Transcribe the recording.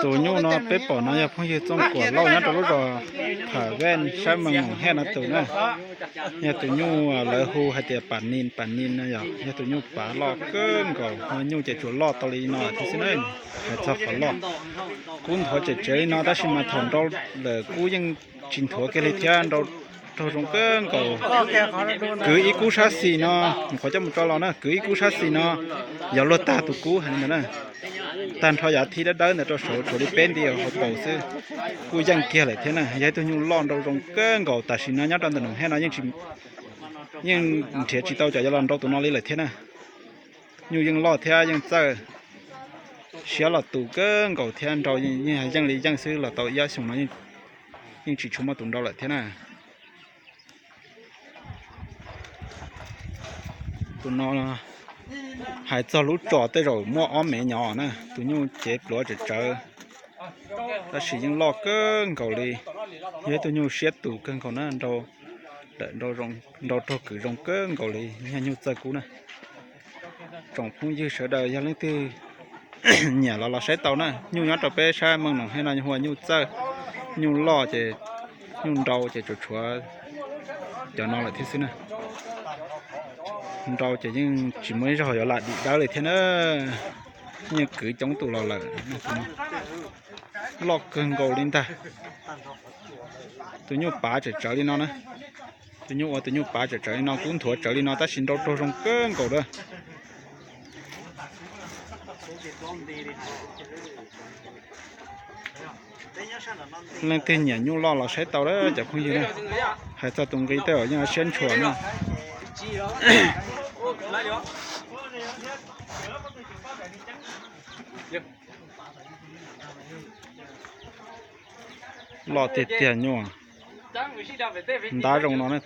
Tus nyuj no peb pom no yog phooj ywg Txooj Kuam Lauj nyob rau lub zos Pham Vaj sab Moos Noom Hej no tus na. Yog tus nyuj lawv hu hais tias Pam Nis, Pam Nis no yog, yog tus nyuj pav loj kawg nkaus, nyuj ces tsuas loj tau li no thiab xwb na. Hais txog qhov loj, kub nthuav tsem tsev li no tab sis mas thaum nrau lawm kub yeej tsis nthuav kiag li thiab, nrau raug zoo kawg nkaus. Kwv ib kub sab xis no, qhov coj mus tso los na, kwv ib kub sab xis no yog luag tag tus kub hais li ntawd na. Tag nrho yav thib dawb dawb ntawd rau saud tshuav li peb nti hauv paus xwb, kuj yeej kiag lawm thiab na. Yog ib tug nyuj loj nrau zoo kawg nkaus, tam sim no nyob rau ntawm Noom Hej no yeej nrhiav tsis tau cov yuav los nrau tus no li lawm thiab na. Nyuj yeej loj thiab yeej txawj, siab los tus kawg nkaus thiab nrau yeej yeej li yeej xwb, los tau ib ob xyoos no yeej tsis tshua muaj tus nrau lawm thiab na. Tus no hais txog lub tsos tej zaum muaj ob mev nyob na, tus nyuj cev pluav tsawv tsawv, tab sis yeej loj kawg nkaus li. Yog ib tug nyuj siab tus kawg nkaus na, nrau raug kwv zoo kawg nkaus li, yog nyuj txawj kub na. Tsoom phooj ywg sawv daws yog leej twg nyiam los los saib tau na, nyuj nyob rau peb sab Moos Noom Hej no hu ua nyuj txawj, nyuj loj ces nyuj nrau ces tsuas tshuav cov no lawm thiab xwb na. Nrau ces yeej tsis muaj ib zaug yuav lam dim dawb li thiab na, yeej kwv coob tus los lawm. Loj kawg nkaus li ntag. Tus nyuj pav tsawm tsawv li no na, tus nyuj ua tus nyuj pav tsawm tsawv li no, kub nthuav tsawv li no tab sis nrau raug zoo kawg nkaus lawm. Leej twg nyiam nyuj loj los saib tau lawm cov phooj ywg na. Hais txog tus nqi tej zaum yeej siab ntshua na. Loj tiag tiag nyuj, ntab zoo no na.